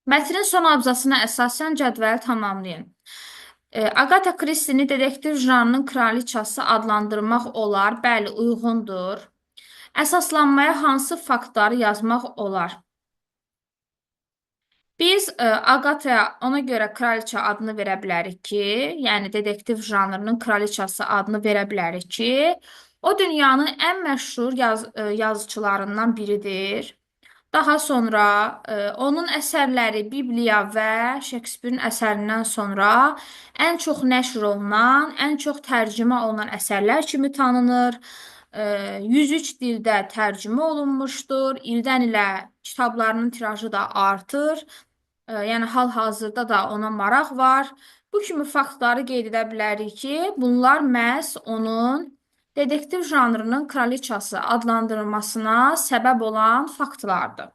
Mətnin son abzasına əsasən cədvəli tamamlayın. Agatha Christie-ni detektiv janrının kraliçası adlandırmaq olar. Bəli, uyğundur. Əsaslanmaya hansı faktları yazmaq olar? Biz Agatha'ya ona görə kraliça adını verə bilərik ki, yəni detektiv janrının kraliçası adını verə bilərik ki, o dünyanın ən məşhur yazıçılarından biridir. Daha sonra onun əsərləri Bibliya və Şekspirin əsərindən sonra ən çox nəşr olunan, ən çox tərcümə olunan əsərlər kimi tanınır. 103 dildə tərcümə olunmuşdur. İldən ilə kitablarının tirajı da artır. Yəni hal-hazırda da ona maraq var. Bu kimi faktları qeyd edə bilərik ki, bunlar məhz onun detektiv janrının kraliçası adlandırılmasına səbəb olan faktlardır.